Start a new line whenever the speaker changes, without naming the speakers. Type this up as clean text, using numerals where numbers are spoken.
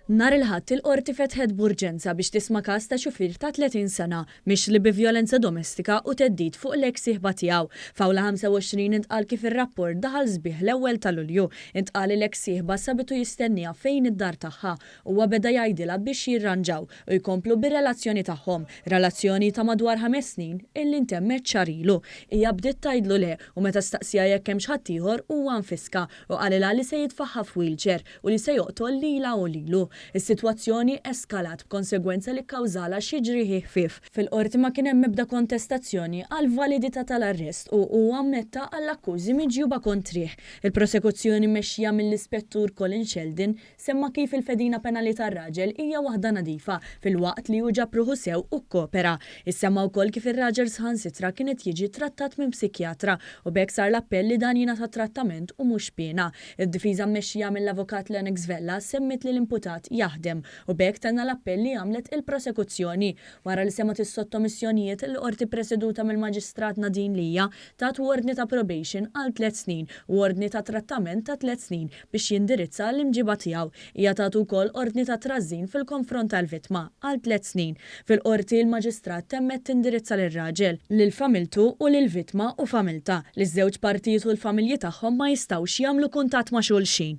Nhar il-Ħadd il-Qorti fetħet b'urġenza biex tisma' każ ta' xufier ta' 30 sena mixli bi vjolenza domestika u theddid fuq l-eks sieħba tiegħu. F'Awla 25 intqal kif ir-rapport daħal sbieħ l-ewwel ta' Lulju. Intqal li l-eks sieħba sabitu jistenniha fejn id-dar tagħha. Huwa beda jgħidilha biex jirranġaw u jkomplu bir-relazzjoni tagħhom, relazzjoni ta' madwar ħames snin illi ntemmet xahar ilu. Hija bdiet tgħidlu le u meta staqsieha jekk hemmx ħaddieħor huwa nfiska u qalilha li se jitfagħha f'wheelchair u li se joqtol lilha u lilu. Is-sitwazzjoni eskalat b'konsegwenza li kkawżalha xi ġrieħi ħfief. Fil-Qorti ma kien hemm ebda kontestazzjoni għall-validità tal-arrest u huwa ammetta għall-akkużi miġjuba kontrih. Il-prosekuzzjoni mmexxija mill-Ispettur Colin Sheldon semma kif il-fedina penali tar-raġel hija waħda nadifa filwaqt li hu ġab ruħu sew u kkopera. Issemma wkoll kif ir-raġel saħansitra kien qed jiġi trattat minn psikjatra u b'hekk sar l-appell li dan jingħata trattament u mhux piena. Id-difiża mmexxija mill-Avukat Lennox Vella semmiet li l-imputat jaħdem u b'hekk tenna l-appell li għamlet il-prosekuzzjoni. Wara li semgħet is-sottomissjonijiet, il-Qorti ppreseduta mill-Maġistrat Nadine Lia tat ordni ta' probation għal tliet snin u ordni ta' trattament ta' tliet snin biex jindirizza l-imġiba tiegħu. Hija tatu wkoll ordni ta' trażżin fil-konfront tal-vittma għal tliet snin. Fil-Qorti, il-Maġistrat temmet tindirizza lir-raġel, lil familtu u lill-vittma u familtha, li ż-żewġ partijiet u l-familji tagħhom ma jistgħux jagħmlu kuntatt ma' xulxin.